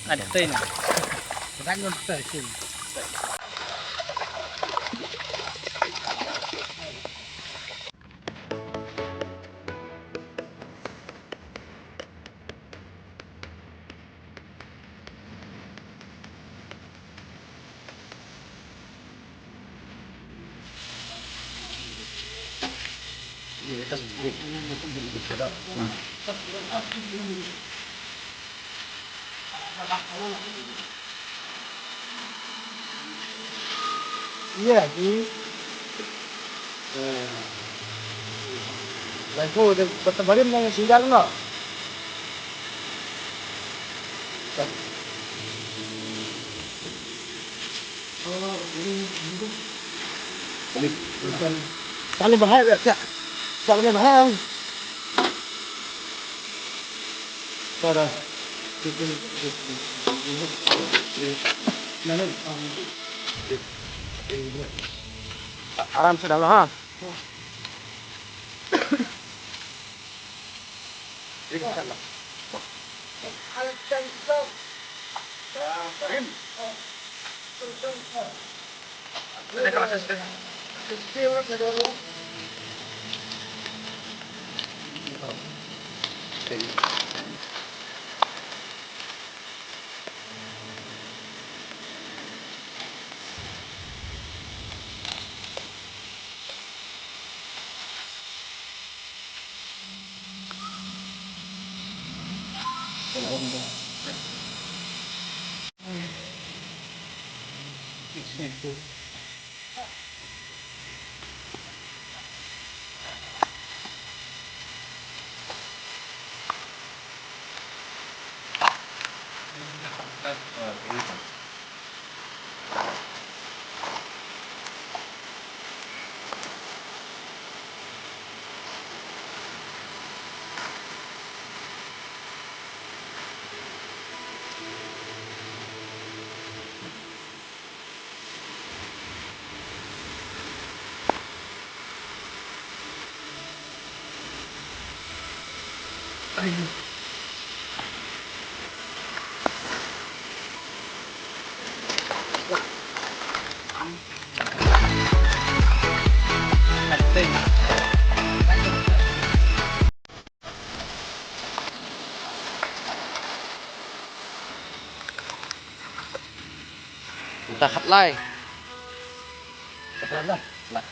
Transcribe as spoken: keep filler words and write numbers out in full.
Ada teh na. Sedang nonton sih. Iya, di. Eh. Lai ko de bata barim nang sindal no. Saling bahaya ya. Saling bahaya. Para. Aram sedang ha. Mynta khatlai. Khatlai lah. Lah.